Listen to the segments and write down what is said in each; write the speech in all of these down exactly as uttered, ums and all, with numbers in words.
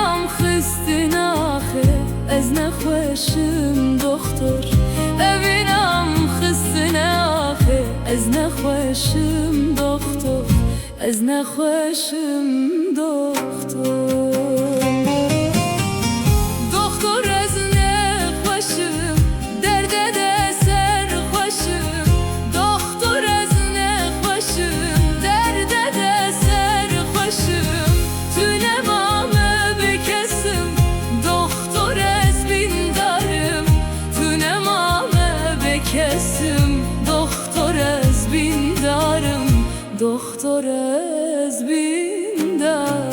Am xistine axê, ez nexweşim doxtor. Evînam xistine axê, ez nexweşim doxtor. Ez nexweşim doxtor. Doxtor ez nexweşim, derde de serxweşim. Doxtor ez nexweşim, derde de serxweşim. Tu nema me bi kesim, doxtor ez bîndarim. Tu nema me bi kesim, doxtor ez bîndarim. Doxtor ez bîndarim.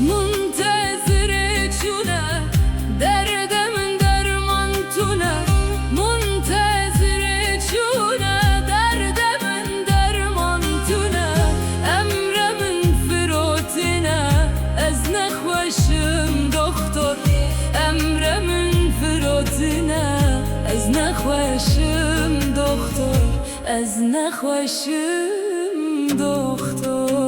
Muntezirê çûne, derdê min derman tune. Muntezirê çûne, derdê min derman tune. Emrê min firotine, ez nexweşim doxtor. Emrê min firotine, ez nexweşim doxtor. Ez nexweşim doxtor.